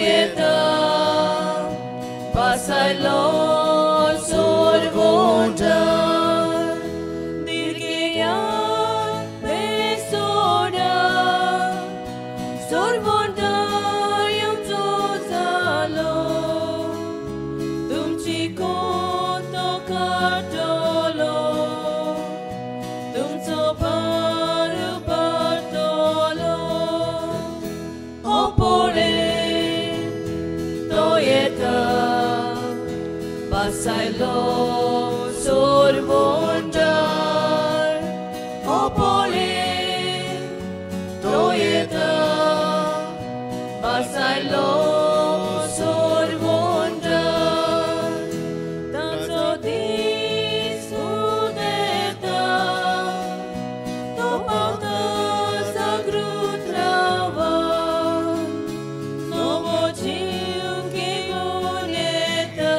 येता बसायलो सोरवंटार दिर्गेया बेसोडा सोरवंटार येवचो जालो तुमची कोतो काडटलो तुमचो भार पडटलो ओ पळय तो येता बसायलो सोरवंटार ओ पळय तो येता बसायलो सोरवंटार ताचो दीस उदेता तो पावता जागृत रावा नवो जीव घेवन येता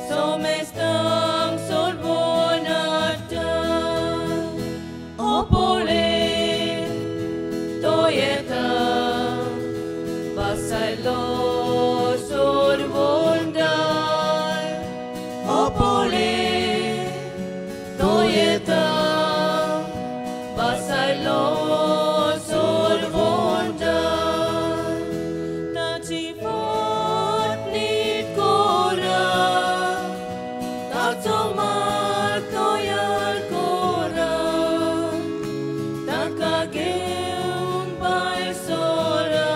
सोमेस्तांक सोडवून हाडटा ओ पळय तो येता बसायलो सोरवंटार ओ पळय तो येता बसायलो सोरवंटार ताची फाट नीट करा ताचो मार्ग तयार करा ताका घेवन भायर सरा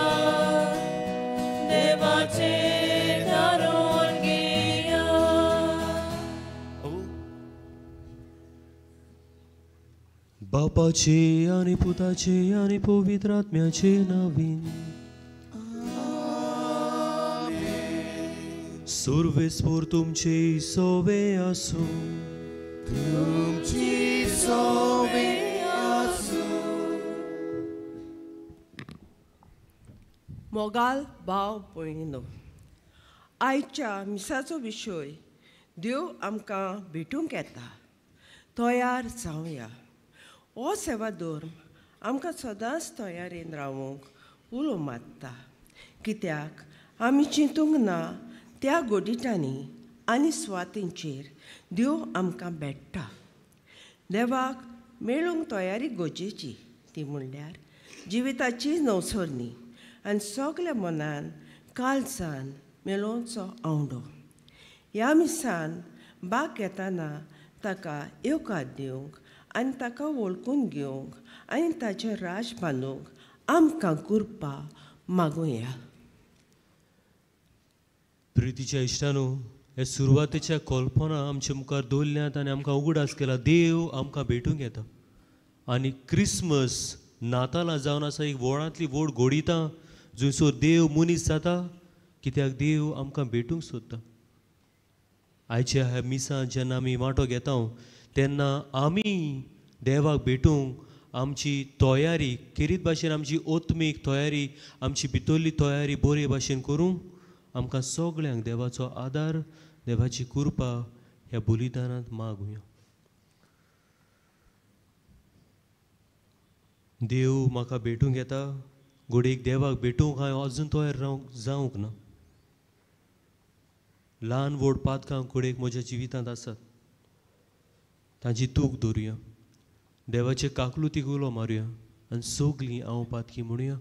देवाचें थारोवन घेया. बापाचे आनी पुताचे आनी पवित्र आत्म्याचे नावीन. सुर्वेस्पोर तुमचे सोवे आसूं. तुमची सोवे आसूं. मोगाल भाव भयणीनो, आयच्या मिसाचो विशय देव आमकां भेटूंक येता तयार जावया. हो सेवा धर्म आमकां सदांच तयारेन रावूंक उलो मारता, कित्याक आमी चिंतूंक ना त्या गोडिटांनी आनी सुवातींचेर देव आमकां भेट्टा. देवाक मेळूंक तयारी गरजेची, ती म्हणल्यार जिविताची नवसरणी आनी सगल्या मनान काळजान मेळोवचो आवडो. ह्या मिसान भाग घेतना ताका येवकार दिवंक आनी ताका वळखून घेवंक आनी ताचें राज बांदूंक आमकां कृपा मागुया. प्रितीच्या इश्टानो, हे सुरवातेच्या कल्पना आमच्या मुखार दवरल्यात आनी आमकां उगडास केला देव आमकां भेटूंक येता. आनी क्रिसमस नातालां जावन आसा एक व्हडांतली व्हड घोडितां जंयसर देव मनीस जाता, कित्याक देव आमकां भेटूंक सोदता. आयच्या ह्या मिसां जेन्ना आमी वांटो घेता तेन्ना आमी देवाक भेटूंक आमची तयारी खेरीत भाशेन आमची आत्मीक तयारी आमची भितरली तयारी बरे भाशेन करूंक आमकां सगळ्यांक देवाचो आदार देवाची कृपा ह्या बलिदानांत मागुया. देव म्हाका भेटूंक येता, घडयेक देवाक भेटूंक हांवें अजून तयार रावंक जावंक ना. ल्हान व्हड पातकां घडयेक म्हज्या जिवितांत आसात, तांची तूक दवरुया, देवाचे काकलुतीक उलो मारुया आनी सगलीं हांव पातकी म्हणुया.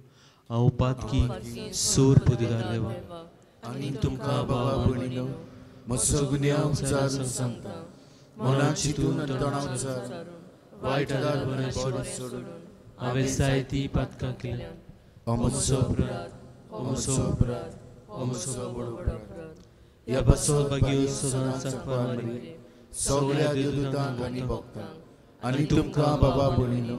हांव पातकी सोर पदवीदार देवा आनी तुमकां बाबा भयणीनो म्हजो गुन्यांव उचारून सांगता, मनान चिंतून आनी तोंडान उचारून वायट बरें सोडून हांवें जायतीं पातकां केल्यात. म्हजो अपराध, म्हजो अपराध, म्हजो व्हड अपराध. ह्या पासत भाग्य सदांच सांगपा सगळ्या देवदूतांक आनी भक्तांक आनी तुमकां बाबा भयणीनो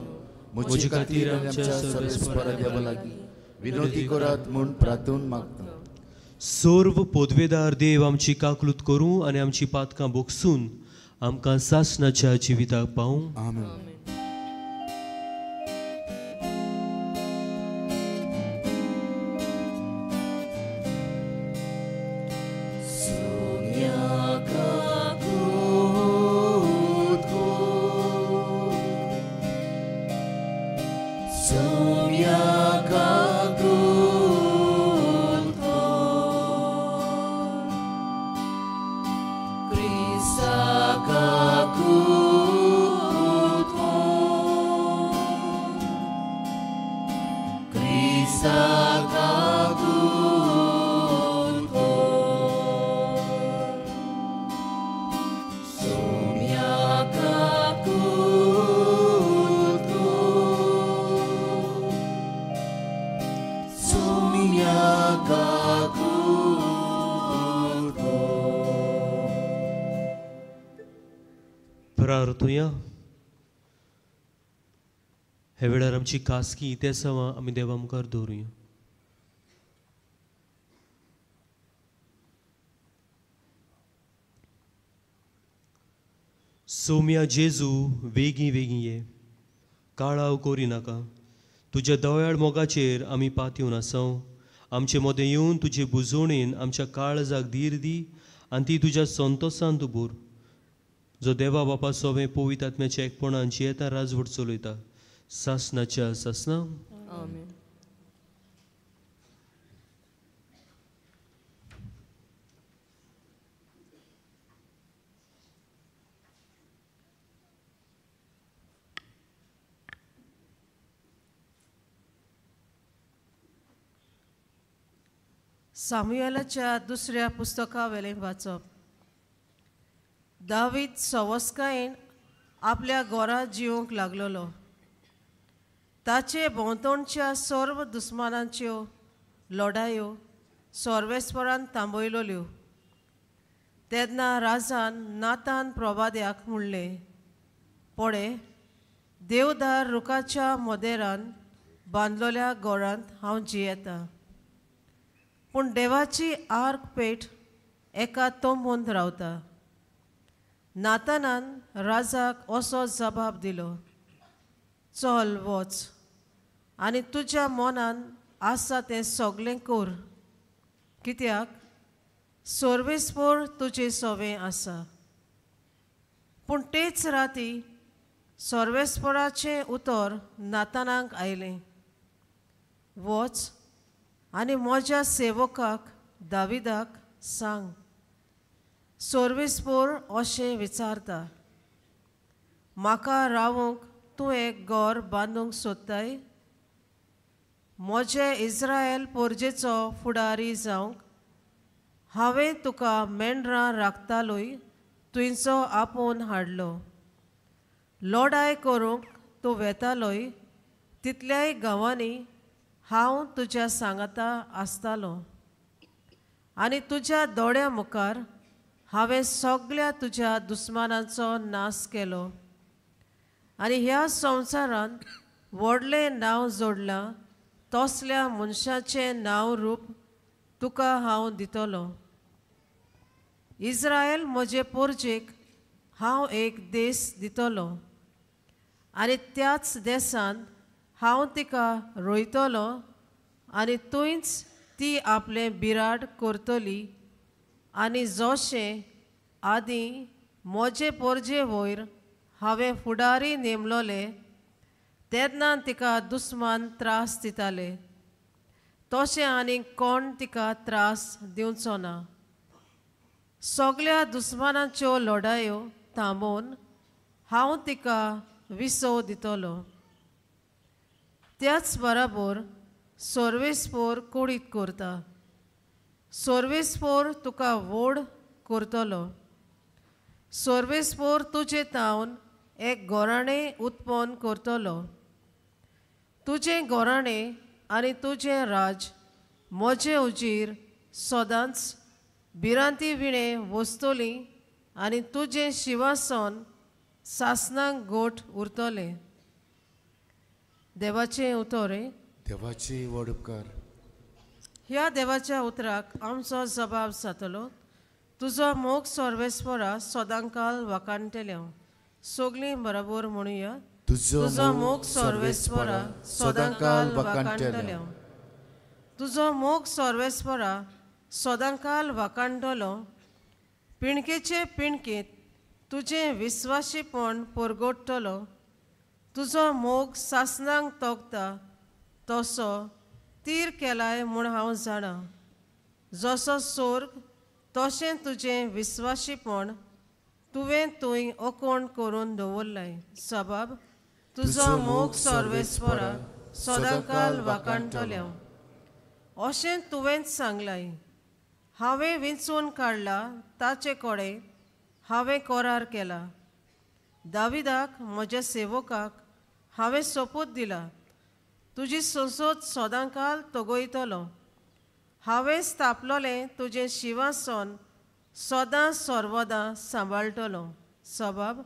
म्हजे खातीर आनी आमच्या सर्वेस्परा देवा लागीं विनवती करात म्हूण प्रार्थून मागता. सर्व पदवेदार देव आमची काकलूत करूं आनी आमची पातकां बोगसून आमकां सासणाच्या जिविताक पावूं. आमेन. Sonia Kakut. प्रार्थुया. हे वेळार आमची खासगी इतिहासां आमी देवा मुखार दवरुया. सोम्या जेजू वेगीं वेगीं ये, काळाव करिनाका. तुज्या दयाळ मोगाचेर आमी पातयेवन आसाव. आमचे मदें येवन तुजे बुजवणेन आमच्या काळजाक धीर दी आनी ती तुज्या संतोसान तूं भर, जो देवा बापा सोवें पवित्र आत्म्याच्या एकपणान जियेता राजवट चलयता सासनाच्या सासना. आमेन. सामुएलाच्या दुसऱ्या पुस्तकावेलें वाचप. दावीद सवस्कायेन आपल्या घरा जिवंक लागलेलो. ताचे भोंवतणच्या सर्व दुस्मानांच्यो लढायो सर्वेस्परान थांबयल्यो. तेन्ना राजान नातान प्रवाद्याक म्हणलें, पळे देवदार रुखाच्या मदेरान बांदलेल्या घरांत हांव जियेतां, पूण देवाची आर्क पेट एका तंबूंत रावता. नातानान राजाक असो जबाब दिलो, चल वच आनी तुज्या मनान आसा तें सगळें कर, कित्याक सर्वेस्पर तुजे सोवें आसा. पूण तेच राती सर्वेस्पराचें उतर नातानाक आयलें, वच आनी म्हज्या सेवकाक दाविदाक सांग, सर्वेस्पर अशें विचारता, म्हाका रावूंक तूं एक घर बांदूंक सोदताय? म्हजे इस्रायल पोरजेचो फुडारी जावंक हांवें तुका मेंढरां राखतालोय तुंयचो आपोवन हाडलो. लढाय करूंक तूं वेतालोय तितल्याय गांवांनी हांव तुज्या सांगाता आसतालो आनी तुज्या दोळ्या मुखार हांवें सगळ्या तुज्या दुस्मानांचो नाश केलो आनी ह्या संवसारांत व्हडलें नांव जोडलां तसल्या मनशाचें नांव रूप तुका हांव दितलो. इस्रायल म्हजे पोरजेक हांव एक देश दितलो आनी त्याच देशांत हांव तिका रोयतलो आनी थंयच ती आपलें बिराड करतली आनी जशें आदीं म्हजे पोरजे वयर हांवें फुडारी नेमलोले तेन्ना तिका दुस्मान त्रास दिताले तशें आनी कोण तिका त्रास दिवचो ना. सगळ्या दुस्मानाच्यो लढायो थांबोवन हांव तिका विसव दितलो. त्याच बराबर सर्वेस्पर कुडीत करता, सर्वेस्पर तुका व्हड करतलो. सर्वेस्पर तुजे तावन एक घराणें उत्पन्न करतलो. तुजें घराणें आनी तुजें राज म्हजे उजीर सदांच भिरांती विणें वसतली आनी तुजें शिवासन सासनाक गोठ उरतलें. देवाचें उतर. देवाचे व्हड उपकार. ह्या देवाच्या उतराक आमचो जबाब जातलो. तुजो मोग सर्वेस्परा सदांकाल वाखाणटले. सगळीं बरोबर म्हणुया, तुजो मोग सर्वेस्परा सदांकाल वाखाणटले. तुजो मोग सर्वेस्परा सदांकाल वाखाणटलो. पिणकेचे पिणकेंत तुजें विस्वाशीपण परगटतलो. तुजो मोग सासनाक तोखता तसो तीर केलाय म्हूण हांव जाणा. जसो सोर्ग तशें तुजें विस्वाशीपण तुवें थंय ओकोण करून दवरलाय. सबाब तुजो मोग सर्वेस्परा सदांकाल वाखाणटले. अशें तुवेंच सांगलाय. हांवें विंचून काडला ताचे कडेन हांवें करार केला. दाविदाक म्हज्या सेवकाक हांवें सोपूत दिला, तुजी संसद सदांकाल तगयतलो. हांवें स्थापलोलें तुजें शिवासन सदां सर्वदां सांबाळटलो. सबाब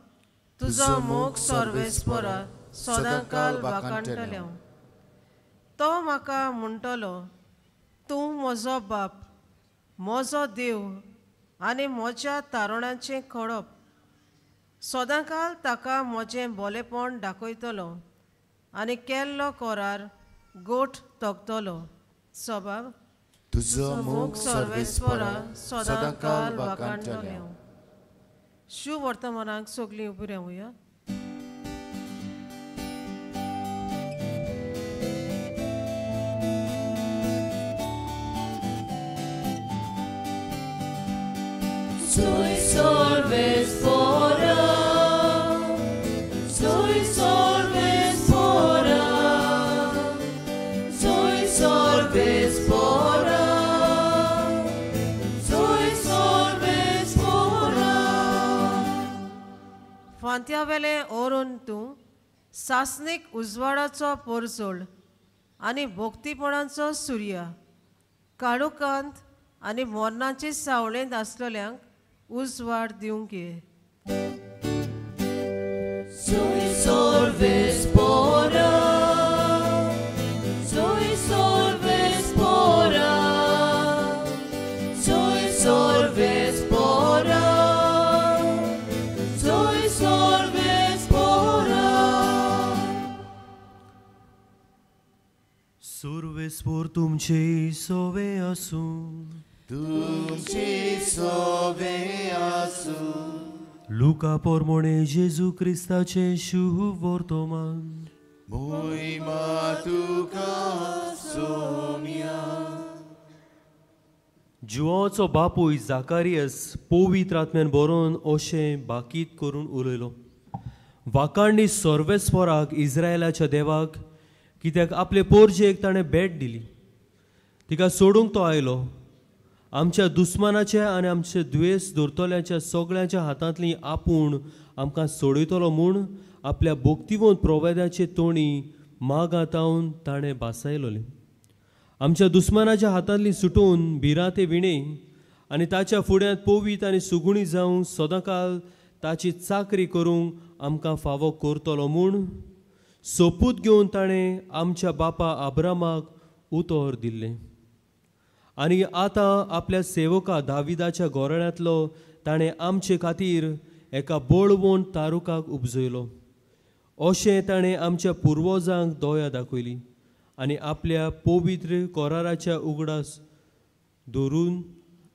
तुजो मोग सर्वेस्परा सदांकाल वाखाणटलें. तो म्हाका म्हणटलो, तूं म्हजो बाप, म्हजो देव आनी म्हज्या तारुण्याचें खडप. सदांकाल ताका म्हजें बोलेपण दाखयतलो आनी केल्लो करार गोठ तगतलो. सबाब तुजो मोग सर्वेस्परा सदांकाल वाखाणटलें. शुभ वर्तमानाक सगळीं उबी रावया. Soy sorvespora, soy sorvespora, soy sorvespora, soy sorvespora. फांत्यावेलें ओरून तूं सासणीक उजवाडाचो पोरजोळ आनी भोक्तीपणाचो सुर्या, काळोखांत आनी मरणाचे सावळेंत आसलेल्यांक उजवाड दिवंक ये. Soy sorvespora, soy sorvespora, soy sorvespora, soy sorvespora. सुर्वेस्पोर तुमचे सोवे आसूं. तुमचे सोवे आसूं. लुका पोरमोणे जेजू क्रिस्ताचें शुभ वर्तमान. मोहिमा तुका सोम्या. जुवाचो बापूय जाकारियस पवित्र आत्म्यान बरोवन अशें बाकीत करून उलयलो, वाखाणणी सर्वेस्पराक इस्रायलाच्या देवाक, कित्याक आपले पोरजेक ताणें भेट दिली. तिका सोडूंक तो आयलो. आमच्या दुस्मानाच्या आनी आमचे द्वेस धरतल्यांच्या सगळ्यांच्या हातांतली आपूण आमकां सोडयतलो म्हूण आपल्या भोक्तिवंत प्रोवेदाचे तोणी मागातावन ताणें भासायलोलें. आमच्या दुस्मानाच्या हातांतली सुटून भिरांते विणे आनी ताच्या फुड्यांत पवीत आनी सुगुणी जावंक सदांकाल ताची चाकरी करूंक आमकां फावो करतलो म्हूण सोपूत घेवन ताणें आमच्या बापा आब्रामाक उतर दिल्लें. आनी आतां आपल्या सेवका दाविदाच्या गोरण्यांतलो ताणें आमचे खातीर एका बळवंत तारुकाक उपजयलो. अशें ताणें आमच्या पुर्वजांक दया दाखयली आनी आपल्या पवित्र कराराच्या उगडास धरून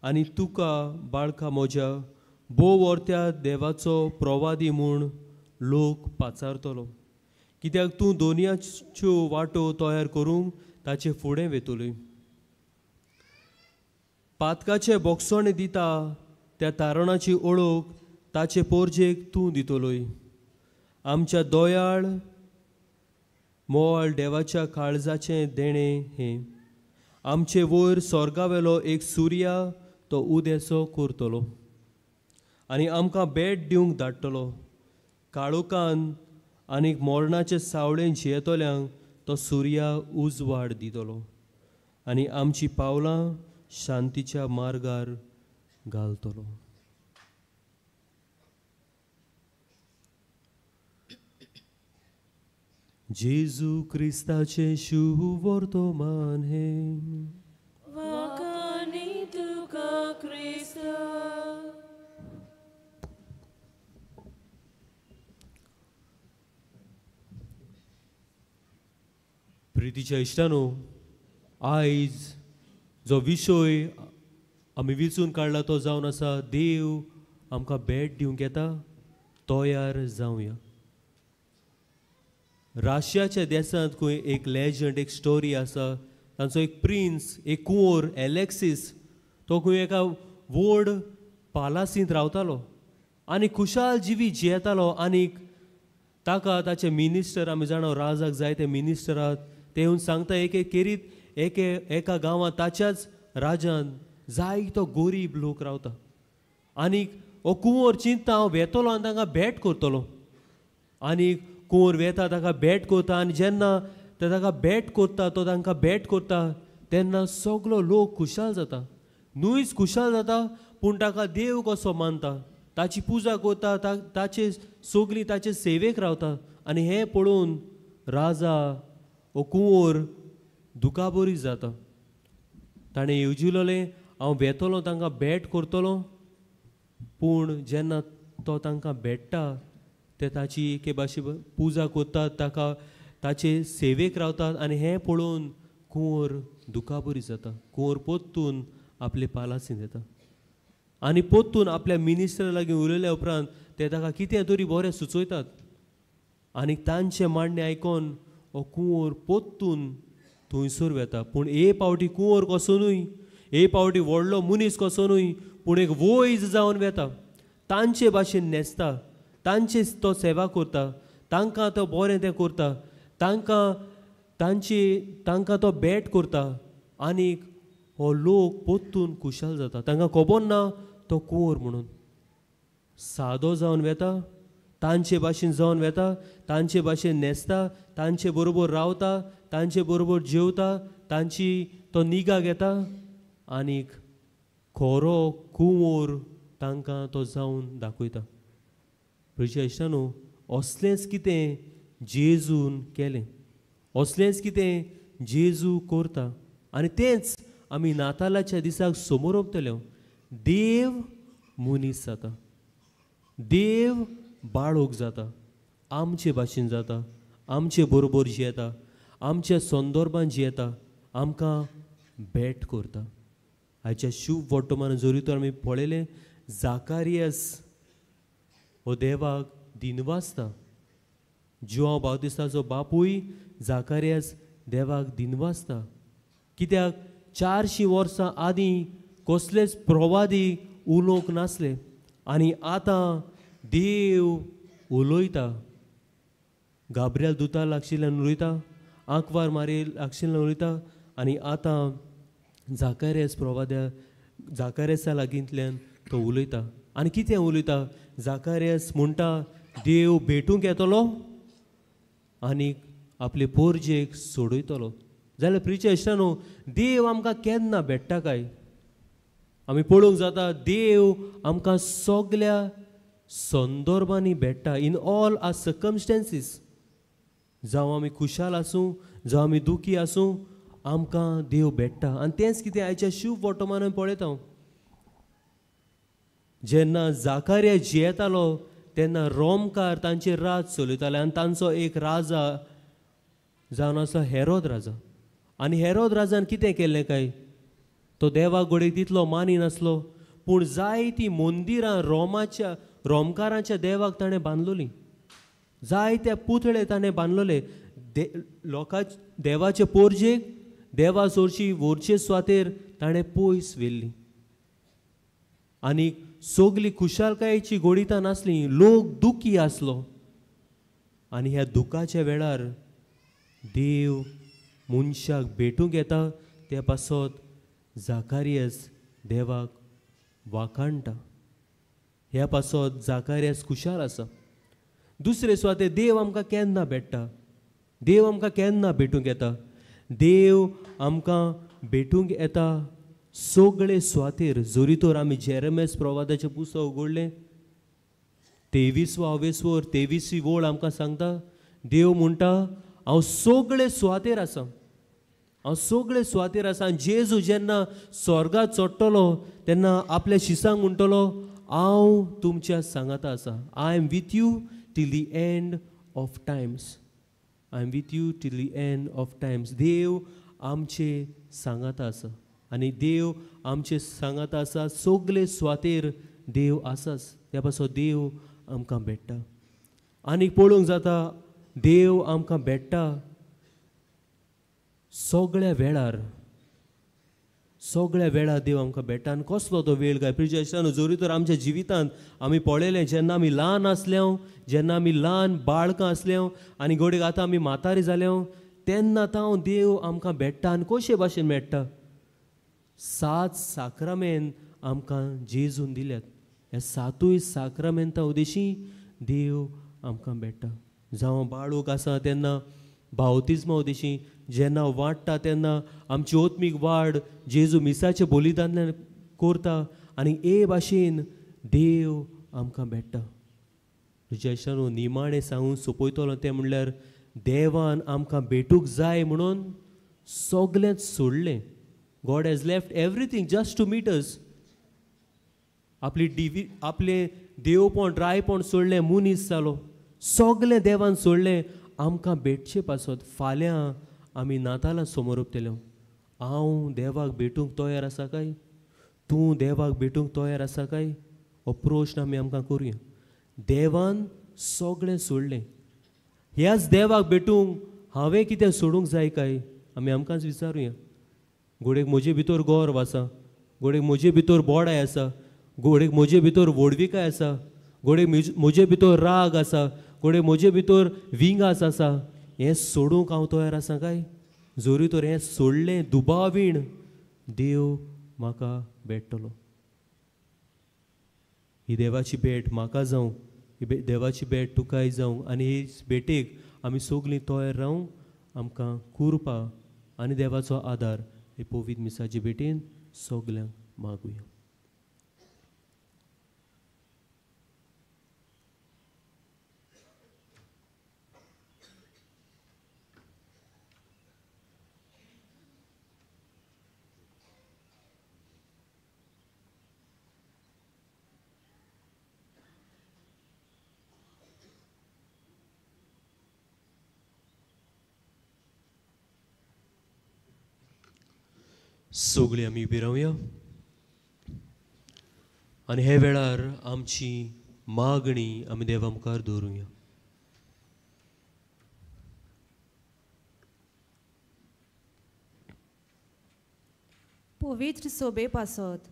आनी तुका बाळका म्हज्या भोव वर्त्या देवाचो प्रवादी म्हूण लोक पाचारतलो, कित्याक तूं दोनयाच्यो वाटो तयार करूंक ताचे फुडें वेतलोय. पातकाचे बोगसणे दिता त्या तारणाची ओळख ताचे पोरजेक तूं दितलोय. आमच्या दयाळ मोवाळ देवाच्या काळजाचें देणें हें. आमचे वयर स्वर्गावेलो एक सुर्या तो उदेसो करतलो आनी आमकां भेट दिवंक धाडटलो. काळोखान आनी मरणाचे सावळेन जियेतल्यांक तो सुर्या उजवाड दितलो आनी आमची पावलां शांतीच्या मार्गार घालतलो. जेजू क्रिस्ताचें शुभ वर्तमान हें. वाखाणी तुका क्रिस्ता. प्रितीच्या इश्टानो, आयज जो विशय आमी विचून काडला तो जावन आसा देव आमकां भेट दिवंक येता, तयार जावया. राशियाच्या देशांत खंय एक लेजंड, एक स्टोरी आसा. तांचो एक प्रिन्स, एक कुंवर एलेक्सीस, तो खंय एका व्हड पालासींत रावतालो आनी खुशाल जिवीत जियेतालो. आनीक ताका ताचे मिनिस्टर, आमी जाणा राजाक जाय ते मिनिस्टराक, ते येवन सांगता एक एक केरीत एके एका गांवांत ताच्याच राजान जायतो गोरीब लोक रावता आनीक हो कुंवर चिंतता हांव वेतलो आनी तांकां भेट करतलो. आनी कुंवर वेता ताका भेट करता आनी जेन्ना ते ताका भेट करता, तो तांकां भेट करता तेन्ना सगलो लोक खुशाल जाता. न्हूच खुशाल जाता पूण ताका देव कसो मानता. ताची पुजा करता, ताचे सगळीं ताचे सेवेक रावता. आनी हें पळोवन राजा ओ कुंवर दुखाबरी जाता. ताणें येवजिलें हांव वेतलो तांकां भेट करतलो, पूण जेन्ना तो तांकां भेट्टा ते ताची एके भाशे पुजा करतात, ताका ताचे सेवेक रावतात. आनी हें पळोवन कुंवर दुखाबरी जाता. कुंवर पोत्तून आपले पालासीन येता आनी पोत्तून आपल्या मिनिस्टरा लागीं उलयल्या उपरांत ते ताका कितें तरी बरें सुचयतात आनी तांचें मांडणें आयकोन हो कुंवर पोत्तून थंयसर वेता. पूण हे पावटी कुंवर कसो न्हय, हे पावटी व्हडलो मनीस कसो न्हय, पूण एक वैज जावन वेता. तांचे भाशेन न्हेसता, तांचे तो सेवा करता, तांकां तो बरें तें करता, तांकां तांची तांकां तो भेट करता आनीक हो लोक पोत्तून खुशाल जाता. तांकां खबर ना तो कुंवर म्हणून. सादो जावन वेता, तांचे भाशेन जावन वेता, तांचे भाशेन न्हेसता, तांचे बरोबर रावता, तांचे बरोबर जेवता, तांची तो निगा घेता आनीक खरो कुंवर तांकां तो जावन दाखयता. प्रिय इश्टांनो, असलेंच कितें जेजून केलें, असलेंच कितें जेजू करता आनी तेंच आमी नातालाच्या दिसाक समोर ओंपतले. देव मनीस जाता, देव बाळोक जाता, आमचे भाशेन जाता, आमचे बरोबर जियेता, आमच्या संदर्भान जियेता, आमकां भेट करता. आयच्या शुभ वर्तमान जरी तर आमी पळयलें, जाकारियस हो देवाक दिनवासता. जुआंव बाउतिस्ताचो बापूय जाकारियस देवाक दिनवासता. कित्याक 400 वर्सां आदीं कसलेच प्रवादी उलोवंक नासले आनी आतां देव उलयता. गाब्रियल दुता लागशिल्ल्यान उलयता, आंकवार मारी लागशिल्ल्यान उलयता आनी आतां जाकारियस प्रवाद्या जाकारियसा लागींतल्यान तो उलयता. आनी कितें उलयता? जाकारियस म्हणटा देव भेटूंक येतलो आनी आपले पोरजेक सोडयतलो. जाल्यार प्रिय इश्टांनो, देव आमकां केन्ना भेट्टा काय? आमी पळोवंक जाता देव आमकां सगल्या संदर्भांनी भेट्टा, इन ऑल are circumstances. जावं आमी खुशाल आसूं, जावं आमी दुखी आसूं, आमकां देव भेट्टा. आनी तेंच कितें आयच्या शुभ वर्तमानान पळयता. जेन्ना जाकारिया जियेतालो तेन्ना रोमकार तांचेर राज चलयताले आनी तांचो एक राजा जावन आसा हेरोद राजा. आनी हेरोद राजान कितें केल्लें काय, तो देवाक घडये तितलो मानी नासलो, पूण जायतीं मंदिरां रोमाच्या रोमकारांच्या देवाक ताणें बांदलोलीं, जायते पुतळे ताणें बांदलोले. लोकां देवाचे पोरजेक देवा सोरशी वरचे सुवातेर ताणें पयस व्हेल्ली आनी सगली खुशालकायेची गोडितां नासली, लोक दुखी आसलो. आनी ह्या दुखाच्या वेळार देव मनशाक भेटूंक येता. त्या पासत जाकारियस देवाक वाखाणटा. ह्या पासत जाकारियस खुशाल आसा. दुसरे सुवाते देव आमकां केन्ना भेट्टा? देव आमकां केन्ना भेटूंक येता? देव आमकां भेटूंक येता सगळे सुवातेर. जरी तर आमी जेरेमियास प्रवादाचें पुस्तक उगडलें, 23वो अवेस्वर 23वी वळ आमकां सांगता, देव म्हणटा हांव सगळे सुवातेर आसा, हांव सगळे सुवातेर आसा. आनी जेजू जेन्ना स्वर्गात चडटलो तेन्ना आपल्या शिसांक म्हणटलो हांव तुमच्या सांगाता आसा. I am with you till the end of times. I am with you till the end of times. देव आमचे सांगाता आसा आनी देव आमचे सांगाता आसा. सगळे सुवातेर देव आसाच. त्या पासत देव आमकां भेट्टा. आनी पळोवंक जाता देव आमकां भेट्टा सगळ्या वेळार, सगळ्या वेळार देव आमकां भेट्टा. आनी कसलो तो वेळ काय प्रिय इश्टांनो, जरी तर आमच्या जिवितांत आमी पळयलें, जेन्ना आमी ल्हान आसले, जेन्ना आमी ल्हान बाळकां आसले आनी घडये आतां आमी म्हातारी जाले, तेन्ना तांव देव आमकां भेट्टा. आनी कशे भाशेन भेट्टा? 7 साक्रामेंत आमकां जेजून दिल्यात. ह्या 7 साक्रामेंता उद्देशी देव आमकां भेट्टा. जावं बाळूक आसा तेन्ना बावतिज्मा उद्देशी, जेन्ना वाडटा तेन्ना आमची आत्मीक वाड जेजू मिसाचे बलिदानान करता आनी ए भाशेन देव आमकां भेट्टा. तुज्या इश्टानो निमाणें सांगून सोंपयतलो तें म्हणल्यार देवान आमकां भेटूंक जाय म्हणून सगळेंच सोडलें. God has left everything just to meet us. आपली डिवी आपलें देवपण रायपण सोडलें, मनीस जालो, सगळें देवान सोडलें आमकां भेटचे पासत. फाल्यां आमी नातालां समोर उरतले. हांव देवाक भेटूंक तयार आसा काय? तूं देवाक भेटूंक तयार आसा काय? हो प्रश्न आमी आमकां करुया. देवान सगळें सोडलें, ह्याच देवाक भेटूंक हांवें कितें सोडूंक जाय काय? आमी आमकांच विचारुया. घोडेक म्हजे भितर गौरव आसा, घोडेक म्हजे भितर बोडाय आसा, घोडेक म्हजे भितर व्हडविकाय आसा, घोडेक म्हजे भितर राग आसा, घोडेक म्हजे भितर विंगास आसा. हें सोडूंक हांव तयार आसा काय? जरी तर हें सोडलें दुबावीण देव म्हाका भेट्टलो. ही देवाची भेट म्हाका जावं, ही देवाची भेट तुकाय जावं आनी ही भेटेक आमी सगळीं तयार रावंक आमकां कुरपा आनी देवाचो आदार हे पवित्र मिसाचे भेटेन सगल्यांक मागुया. सगळीं आमी उबी रावया आनी हे वेळार आमची मागणी आमी देवा मुखार दवरुया. पवित्र सोबे पासत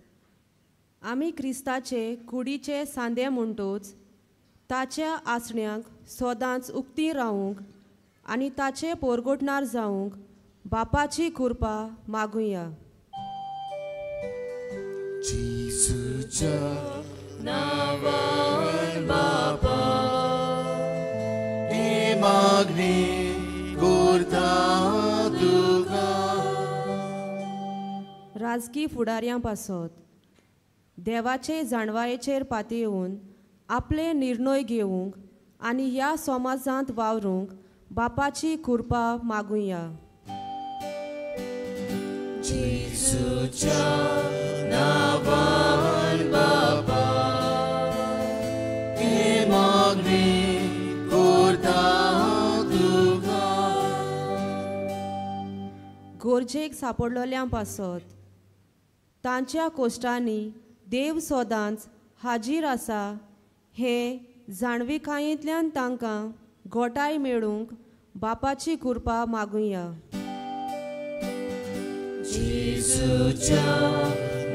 आमी क्रिस्ताचे कुडीचे सांदे म्हणटूच ताच्या आसण्यांक सदांच उक्ती रावूंक आनी ताचे पोरगोटणार जावंक बापाची कृपा मागुया. जेजूच्या नांवान बापा ही मागणी करता तुका. राजकी फुडाऱ्यां पासत देवाचे जाणवायेचेर पातयेवन आपले निर्णय घेवंक आनी ह्या समाजांत वावरूंक बापाची कृपा मागुया. जेजूच्या नांवान बापा ही मागणी करता तुका. गरजेक सापडलोल्यां पासत तांच्या कोश्टांनी देव सदांच हाजीर आसा हे जाणविकायेंतल्यान तांकां गोटाय मेळूंक बापाची कृपा मागुया. जेजूच्या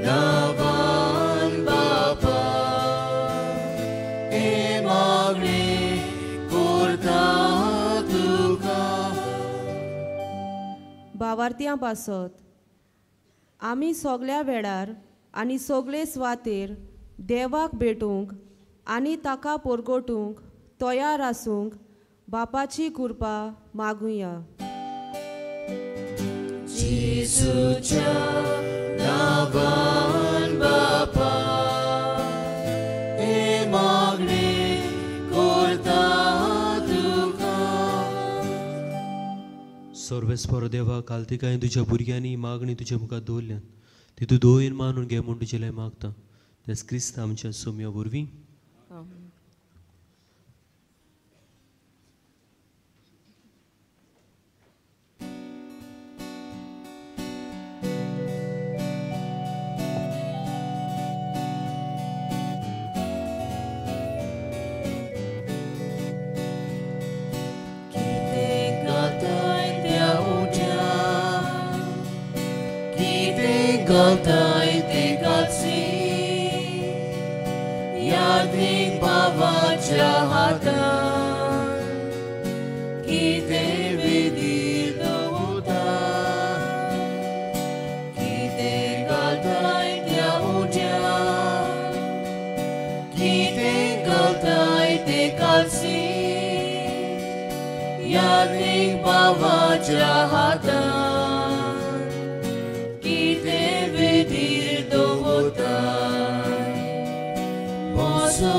नांवान बापा ही मागणी करता तुका. बावार्त्यां पासत आमी सगल्या वेळार आनी सगळे सुवातेर देवाक भेटूंक आनी ताका पोरगोटूंक तयार आसूंक बापाची कृपा मागुया. जेजूच्या नांवान बापा ही मागणी करता तुका. सर्वेस्पर देवा, कालतिकाय तुज्या भुरग्यांनी मागणी तुज्या मुखार दवरल्यान ती तूं दोन मानून घे म्हूण तुजे लागीं मागता. तेच क्रिस्त आमच्या सोम्या वरवीं. Galtai te galsi, यादीक बाबाच्या हातान कितें विधी दवरता, कितें घालताय त्या उज्यान, कितें घालताय ते कालसी, यादीक बाबाच्या हातान कितें विधी दवरता. So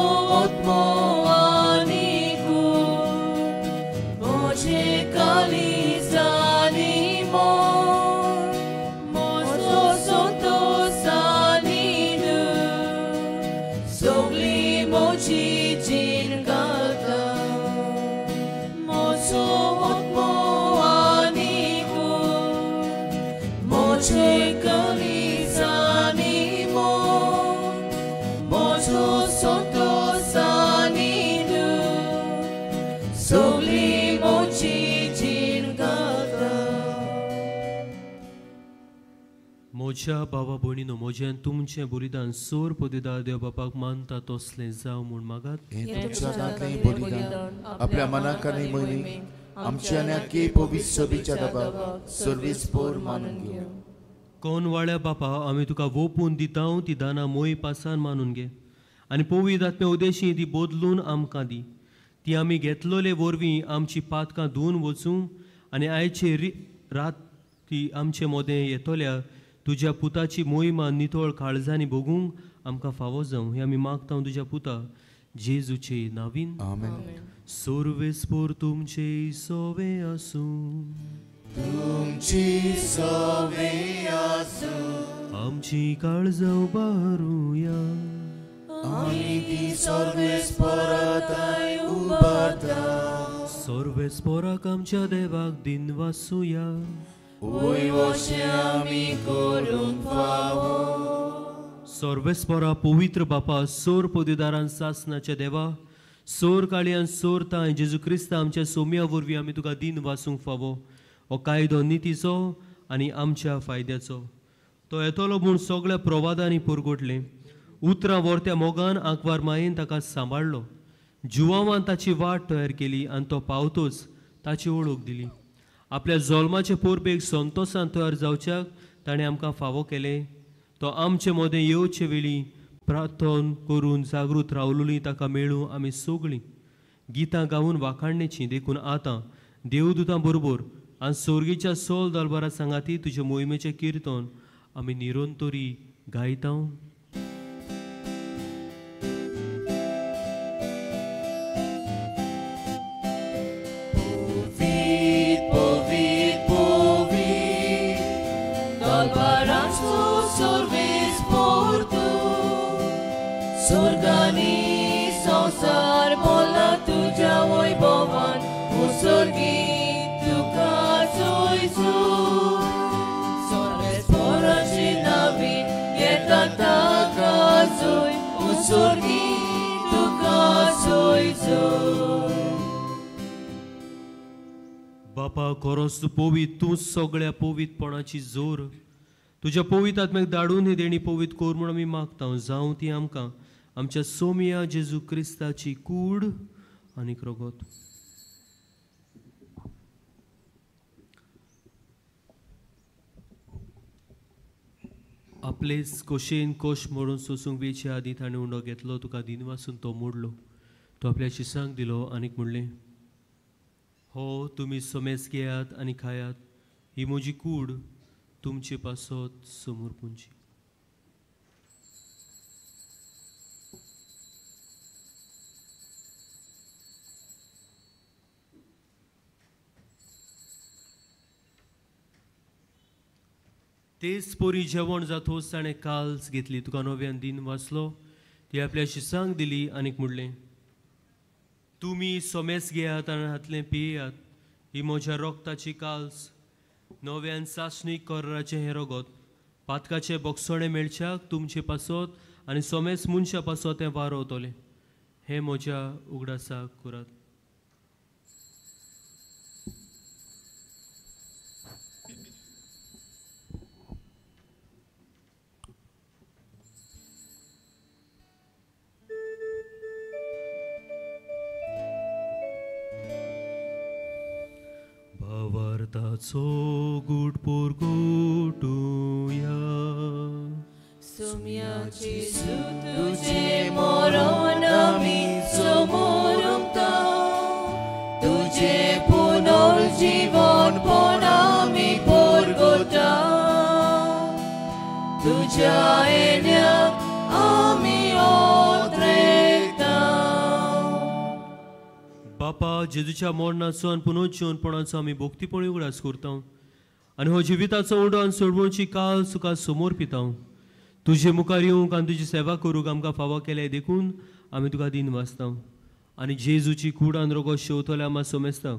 म्हज्या बाबा भयणीनो, म्हजें तुमचें बलिदान सोर पदेदार देव बापाक मानता तसलें जावं म्हूण मागात. हें तुमच्या हातांतलें बलिदान आपल्या मनाक आनी मोहिमेक आमच्या आनी आख्खे पवित्र सभेच्या दबाक सर्वीस पोर मानून घेवं. कोण वाळ्या बापा, आमी तुका वोपून दिता ती दानां मोय पासान मानून घे आनी पवित्र आत्म्या उदेशी ती बदलून आमकां दी. ती आमी घेतलोले वरवीं आमची पातकां धुवन वचूं आनी आयचे रात ती आमचे मोदें येतल्या तुज्या पुताची मोहिमा नितळ काळजांनी भोगूंक आमकां फावो जावं. हें आमी मागता तुज्या पुता जेजूचे नावीन. आमेन. सोर्वेस्पोर तुमचे सोवे आसूं. तुमची सोवे आसूं. आमची काळजां उबारुया. आमी ती सर्वेस्पोराताय उबारता. सर्वेस्पोराक आमच्या देवाक दिन वासुया. वय वशें आमी करूंक फावो. सर्वेस्पोरा पवित्र बापा, सोर पदवीदारान सासनाच्या देवा, सोर काळयान सोर तांय जेजू क्रिस्ता आमच्या सोम्या वरवीं आमी तुका दिन वासूंक फावो. हो कायदो नितीचो आनी आमच्या फायद्याचो. तो येतलो म्हूण सगळ्या प्रवादांनी पुरगोटलें. उतरां वर्त्या मोगान आंकवार मायेन ताका सांबाळ्ळो. जुवावान ताची वाट तयार केली आनी तो पावतोच ताची वळख दिली. आपल्या जल्माचे पोरबेक संतोसान तयार जावच्याक ताणें आमकां फावो केलें. तो आमचे मदें येवचे वेळी प्रार्थन करून जागृत रावलोली ताका मेळूं आमी सगळीं गितां गावन वाखाणणेचीं. देखून आतां देवदूतां बरोबर आनी सोर्गीच्या सोल दरबारा सांगाती तुजे मोहिमेचें किर्तन आमी निरंतरी गायता. Sorgani संसार बोला तुझ्या वैभवान उसर्गी तुका जोयसू. सर्वेस्पोराची नवीन येता ताका जोय उसर्गी तुका जोयसू. बापा, खरोच तूं पवित्र, तूं सगळ्या पवित्रपणाची जोर. तुज्या पवित्र आत्म्याक धाडून ही देणी पवित्र कर म्हूण आमी मागता. जावं ती आमकां आमच्या सोमिया जेजू क्रिस्ताची कूड आनी रगत. आपलेच कोशेन कोश मोडून सोसूंक वेचे आदीं ताणें उंडो घेतलो, तुका दिनवासून तो मोडलो, तो आपल्या शिसांक दिलो आनीक म्हणलें, हो तुमी सोमेस घेयात आनी खायात, ही म्हजी कूड तुमचे पासत समोर पुंची. तेच पोरी जेवण जातोच ताणें काल्स घेतली, तुका नव्यान दिन वाचलो, ती आपल्या शिसांक दिली आनीक म्हणलें, तुमी सोमेस घेयात आनी हातलें पियेयात, ही म्हज्या रोगताची काल्स, नव्यान चांचणी कराराचें हें रगत, पातकाचें बोगसणें मेळच्याक तुमचे पासत आनी सोमेस मनशा पासत तें वारवतलें. हें म्हज्या उगडासाक करात. भावार्थाचो गूट पोरगोटुया. सोम्याची तुझे मरण आमी समोरता, तुझे पुनर्जीवन पण आमी पोरगोटा, तुझ्या येण्याक आमी ओत्रेता. बापा, जेजूच्या मरणाचो आनी पुनर्जीवनपणाचो आमी भक्तीपणी उगडास करता आनी हो जिविताचो उडो आनी सोडवणची काल तुका समोर पिता. तुजे मुखार येवंक आनी तुजी सेवा करूंक आमकां फावो केल्या देखून आमी तुका दिन वाचता आनी जेजूची कूड आनी रगत शेवतले आमकां समजता.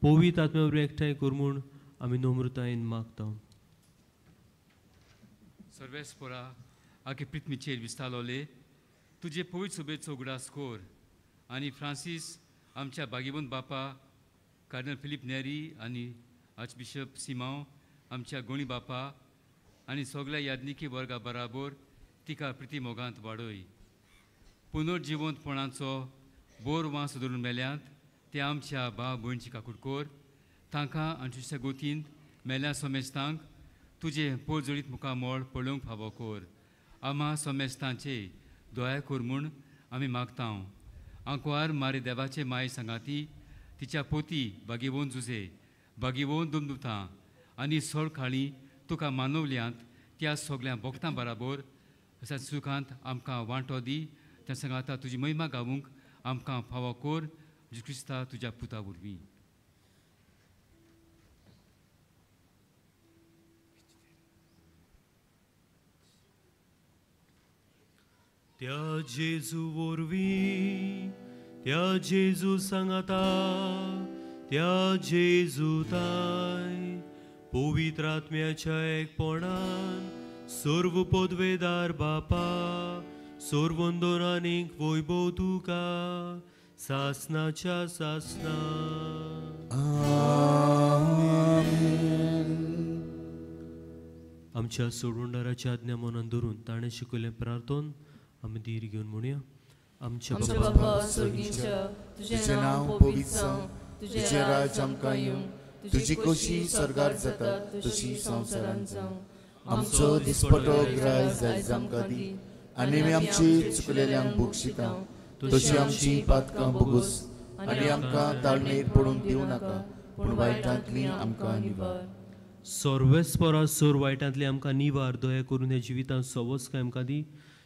पवित्र आत्म्या वरवीं एकठांय कर म्हूण आमी नम्रतायेन मागता. सर्वेस्पोरा, आखे पृथ्वीचेर विस्तारलोले तुजे पवित्र सभेचो उगडास कर आनी फ्रांसीस आमच्या भाग्यवंत बापा कार्डिनल फिलीप नेरी आनी आर्चबिशप सिमांव आमच्या गोणी बापा आनी सगळ्या याज्ञिकी वर्गा बराबर तिका प्रिती मोगांत वाडय. पुनर्जिवंतपणाचो बोर वास धरून मेल्यांत ते आमच्या भाव भयणची काकूट कर. तांकां आनी तुज्या गोतींत मेल्या समेस्तांक तुजें पोरजळीत मुखामळ पळोवंक फावो कर. आमा समेस्तांचे दया कर म्हूण आमी मागता. आंकवार मारी देवाचे माय सांगाती तिच्या पोती बागेवन जुजे बागेवन दुमदुतां आनी सोळखाळी तुका मानवल्यांत त्या सगळ्या भोक्तां बराबर अशा सुखांत आमकां वांटो दी. त्या सांगाता तुजी महिमा गावूंक आमकां फावो कर जेजू क्रिस्ता तुज्या पुता वरवीं. त्या जेजू वरवीं, त्या जेजू सांगाता, त्या जेजू ताय पवित्र आत्म्याच्या एकपणान सर्व पदवेदार बापा सर्वंदोरानीक वैभव तुका सासनाच्या सासना. आमच्या सोडवणदाराच्या आज्ञा मनान धरून ताणें शिकयलें प्रार्थन आमी धीर घेवन म्हणया. आमच्या बाबा स्वर्गीच्या, तुजें नांव पवित्र जावं, तुजें राज्य आमकां येवं, तुजी खोशी स्वर्गार जाता तशी संवसारांत जावं. आमचो दिसपटो ग्रास आयज आमकां दी आनी आमी आमची चुकलेल्यांक बक्षिता तशी आमची पातकां भोगोस आनी आमकां ताळमेर पडूंक दिवं नाका, पूण वायटांतली आमकां निवार. सर्वेस्परा सोर वायटांतली आमकां निवार. दया करून ह्या जिवितांत सवस काय आमकां दी.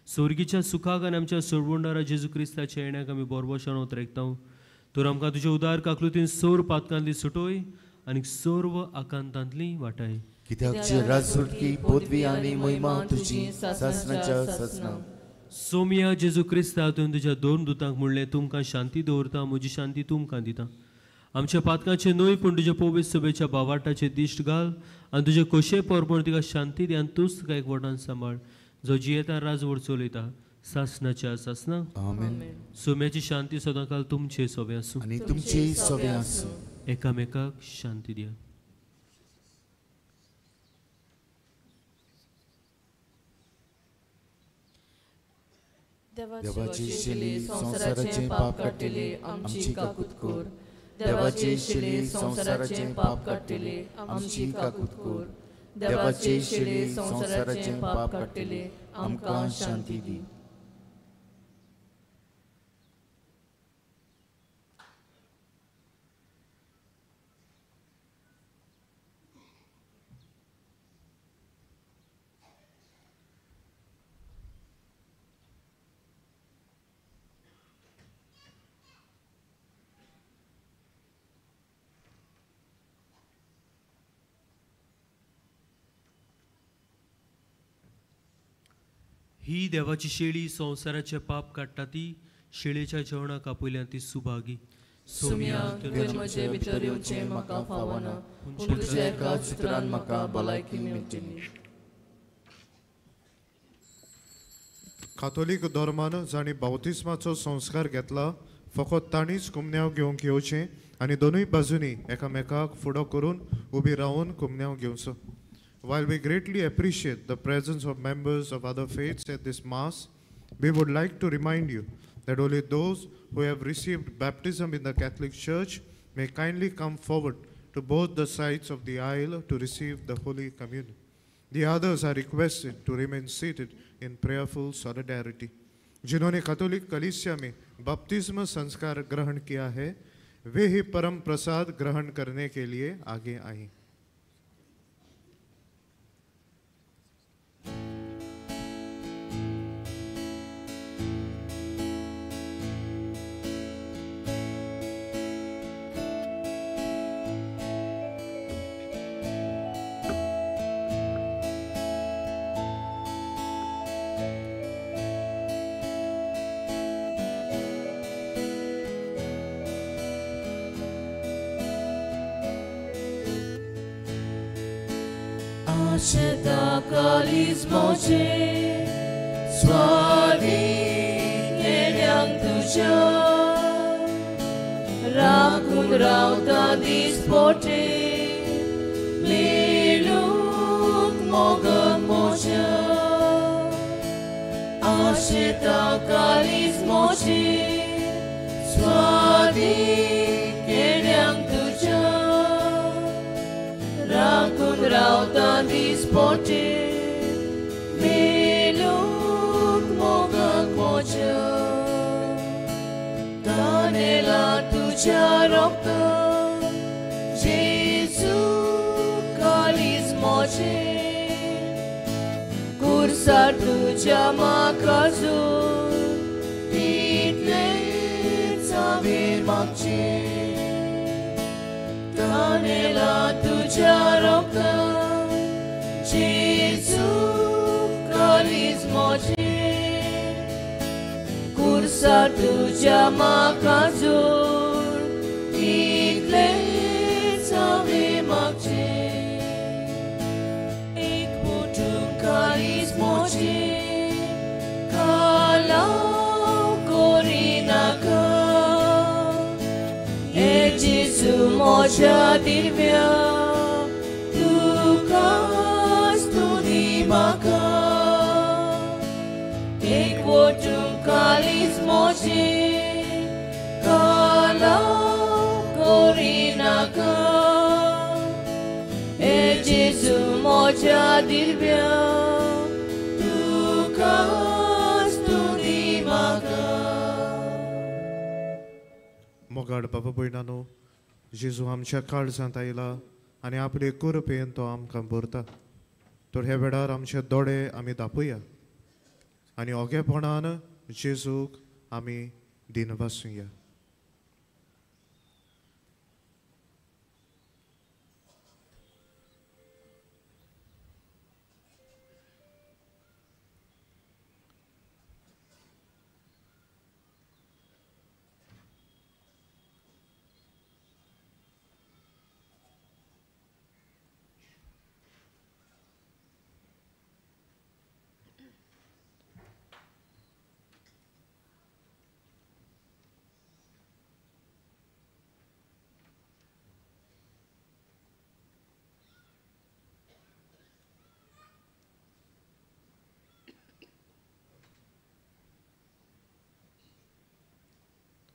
स्वर्गीच्या सुखाक आनी आमच्या सोडवणदारा जेजू क्रिस्ताच्या येण्याक आमी बोरबोशान उतरेकता. तर आमकां तुज्या उदार काकलुतीन सोर पातकांतली सुटोय आनी सर्व आकांतांतली वाटाय. कित्याक राजसुटकी पदवी आनी महिमा तुजी सासनाच्या सासना. सोमिया जेजू क्रिस्ता तुवें तुज्या दोन दुतांक म्हणलें, तुमकां शांती दवरता, म्हजी शांती तुमकां दिता. आमच्या पातकांचे न्हय पूण तुज्या पवित्र सभेच्या बावाटाचे दिश्ट घाल आनी तुजे खोशे परपण तिका शांती दी आनी तूंच तुका एकवटान सांबाळ, जो जियेता राजवट चलयता सासनाच्या सासना. आमेन. सोम्याची शांती सदांकाल तुमचे सोबे आसूं आनी तुमचे सोबे आसूं. एकामेकाक शांती दिया. देवाची शेली संवसाराचें पाप काडटली आमची काकूत कर. देवाची शेली संवसाराचें पाप काडटली आमची काकूत कर. देवाची शेली संवसाराचें पाप काडटली आमकां शांती दी. ही देवाची शेळी संवसाराचे पाप काडटा ती शेळेच्या जेवणाक आपयल्या ती सुभागी. सोम्या, तुवें म्हजे भितर येवचें म्हाका फावना, पूण तुज्या एका चित्रान म्हाका भलायकी मेळटली. कातोलीक धर्मान जांणी बावतिस्माचो संस्कार घेतला फकत तांणीच कुमन्यांव घेवंक येवचें आनी दोनूय बाजूंनी एकामेकाक फुडो करून उबी रावन कुमन्यांव घेवचो. While we greatly appreciate the presence of members of other faiths at this Mass, we would like to remind you that only those who have received baptism in the Catholic Church may kindly come forward to both the sides of the aisle to receive the Holy Communion. The others are requested to remain seated in prayerful solidarity. जिन्होंने Catholic कलीसिया में बपतिस्म संस्कार ग्रहण किया है, वे ही परम प्रसाद ग्रहण करने K लिए आगे आएं। आशेता काळीज म्हजें स्वाधीन येण्यांक तुज्या राखून रावता दीस पोटे मेळूंक मोग. आशेता काळीज म्हजें स्वादीन केण्यांक तुज्या राखून रावता दिसपट्टे मेलूंक मोगाक म्हज्या तानेला तुज्या रोगतान जेजू काळीज म्हजें कुर्सार तुज्या म्हाका जोड तितलेंच हांवें मागचें तानेला तुज्या रोगतान जेजू काळीज म्हजें कुर्सार तुज्या म्हाका जोड तितलेंच हांवें मागचें एक बोटून काळीज म्हजें कालाव करिनाका हे जेजू म्हज्या दिव्या तुका स्तुती म्हाका एक बोटून काळीज म्हजें कालाव करिनाका हे जेजू म्हज्या दिव्या तुका स्तुती म्हाका. मोगाड बाबा भयणानो, जेजू आमच्या काळजांत आयला आनी आपले कृपेन तो आमकां भरता. तर ह्या वेळार आमचे दोळे आमी दापोया आनी ओगेपणान जेजूक आमी दिनवासुया.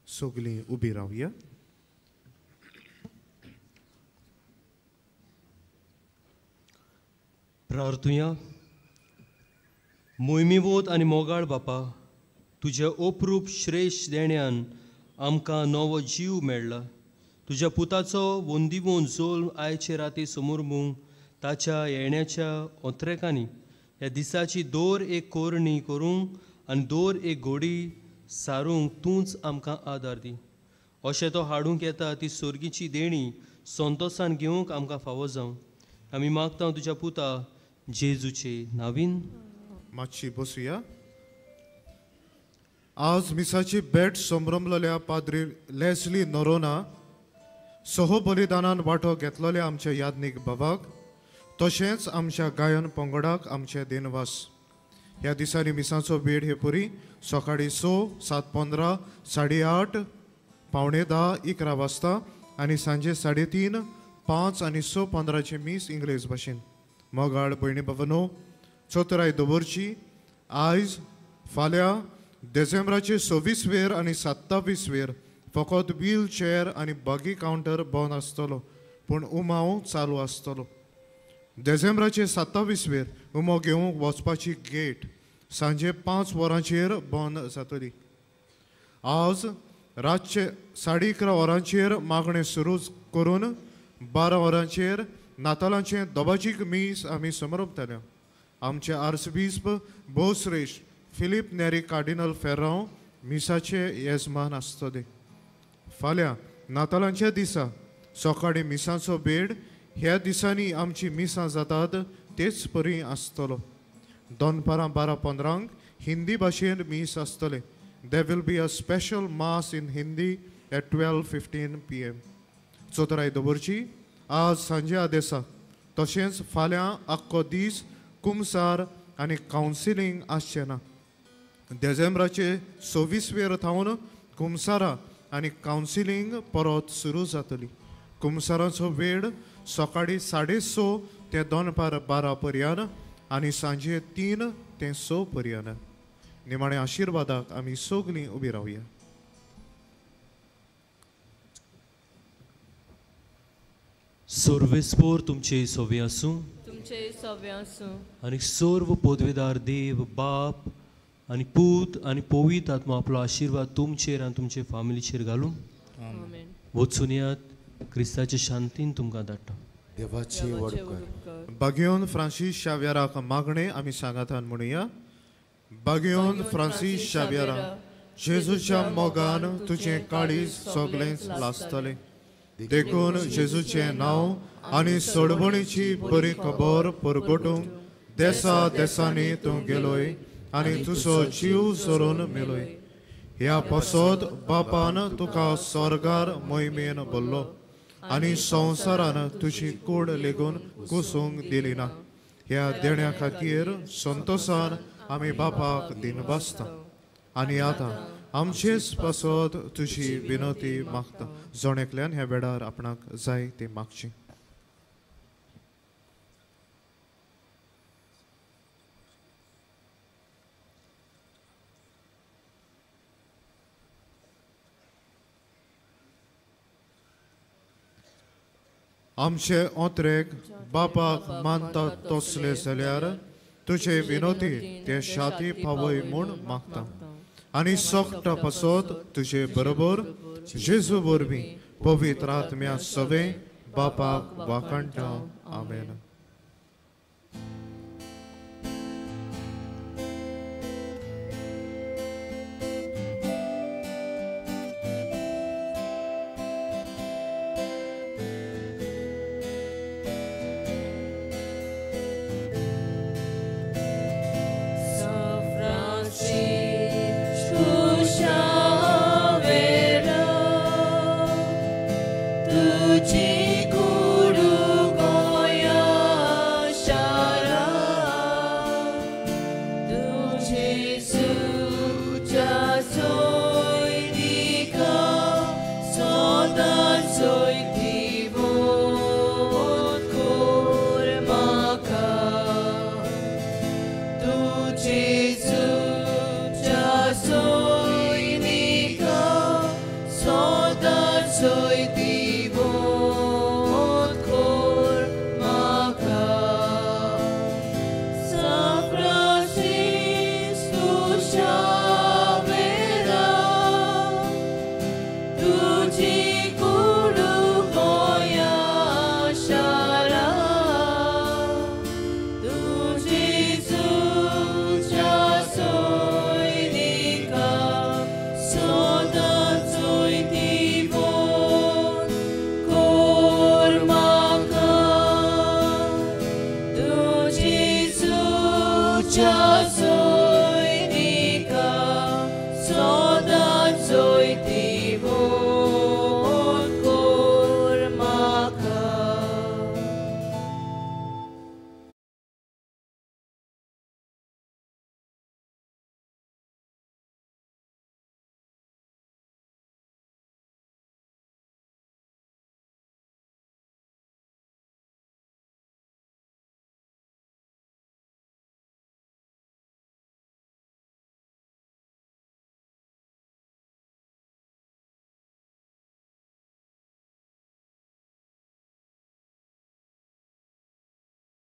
सगळीं उबी रावया. प्रार्थुया. मोहिमेवोत आनी मोगाळ बापा, तुज्या अप्रूप श्रेश्ठ देण्यान आमकां नवो जीव मेळ्ळा. तुज्या पुताचो वंदिवोन जोल आयचे राती समोरमूंक ताच्या येण्याच्या ओत्रेकांनी ह्या दिसाची दोर एक कोरणी करूंक आनी दोर एक घोडी सारूंक तूंच आमकां आदार दी. अशें तो हाडूंक येता ती सोर्गीची देणी संतोसान घेवंक आमकां फावो जावं. आमी मागता तुज्या पुता जेजूचे नावीन. मातशी बसुया. आज मिसाची भेट संभ्रमलेल्या पाद्री लेस्ली नोरोना सहबलिदानान वांटो घेतलेल्या आमच्या यादनीक बाबाक तशेंच आमच्या गायन पंगडाक आमचे दिनवास. ह्या दिसांनी मिसाचो वेळ हे पुरी सकाळीं 6, 7:15, 8:30, 9:45, 11 वाजता आनी सांजे 3:30, 5 आनी 6:15 मीस इंग्लेज भाशेन. मोगाळ भयणी बाबानो, चौथराय दवरची. आयज फाल्यां डिसेंबराचे 26 वेर आनी 27 वेर फकत व्हील चेअर आनी बगी कावंटर बंद आसतलो, पूण उमाव चालू आसतलो. डिसेंबराचे 27 वेर उमो घेवंक वचपाची गेट सांजे 5 वरांचेर बंद जातली. आज रातचे 11:30 वरांचेर मागणें सुरू करून 12 वरांचेर नातालांचें दोबाजीक मीस आमी समरपतले. आमचे आर्सबिस्प भोवश्रेश्ठ फिलीप नेरी कार्डिनल फेर्रांव मिसाचे येजमान आसतले. फाल्यां नातालांच्या दिसा सकाळीं मिसाचो बेड ह्या दिसांनी आमची मिसां जातात तेच परी आसतलो. दनपारां 12:15 हिंदी भाशेन मीस आसतलें. There will be a special mass in Hindi at 12:15 PM. चौथराय दवरची. आज सांजे आदेसा तशेंच फाल्यां आख्खो दीस कुमसार आनी कावन्सिलींग आसचें ना. डिसेंबराचे 26 वेर थावन कुमसारा आनी कावन्सिलींग परत सुरू जातली. कुमसाराचो वेळ सकाळीं 6:30 ते दनपार 12 पर्यंत आनी सांजे 3 ते 6 पर्यंत. निमाणे आशिर्वादाक आमी सगळीं उबी रावया. सर्वेस्पोर तुमचे सोवे आसूं, तुमचे सोवे आसूं. आनी सर्व पदवेदार देव बाप आनी पूत आनी पवित्र आत्मा आपलो आशिर्वाद तुमचेर आनी तुमचे फामिलीचेर घालूं. वचून यात, क्रिस्ताचे शांतीन तुमकां धाडटा. देवाचे व्हड उपकार. बागेवन फ्रांसीस शाव्याराक मागणें आमी सांगातान म्हणुया. बागेवन फ्रांसीस शाव्यारा, जेजूच्या मोगान तुजें काळीज सगळेंच लासतलें, देखून जेजूचें नांव आनी सोडवणीची बरी खबर परगटूंक देसा देसांनी तूं गेलोय आनी तुजो जीव सोरून मेलोय. ह्या पासत बापान तुका स्वर्गार मोहिमेन भरलो आनी संवसारान तुजी कूड लेगून कुसूंक दिली ना. ह्या देण्या खातीर संतोसान आमी बापाक दिनवासता आनी आतां आमचेच पासत तुजी विनोती मागता. जण एकल्यान ह्या वेळार आपणाक जाय ती मागची. आमचे ओत्रेक बापाक मानता तसले जाल्यार तुजे विनोती ते शाती पावय म्हूण मागता आनी सोकटा पासत तुजे बरोबर जेजू वरवीं पवित्र आत्म्या सवे बापाक वाखाणटा. आमेन.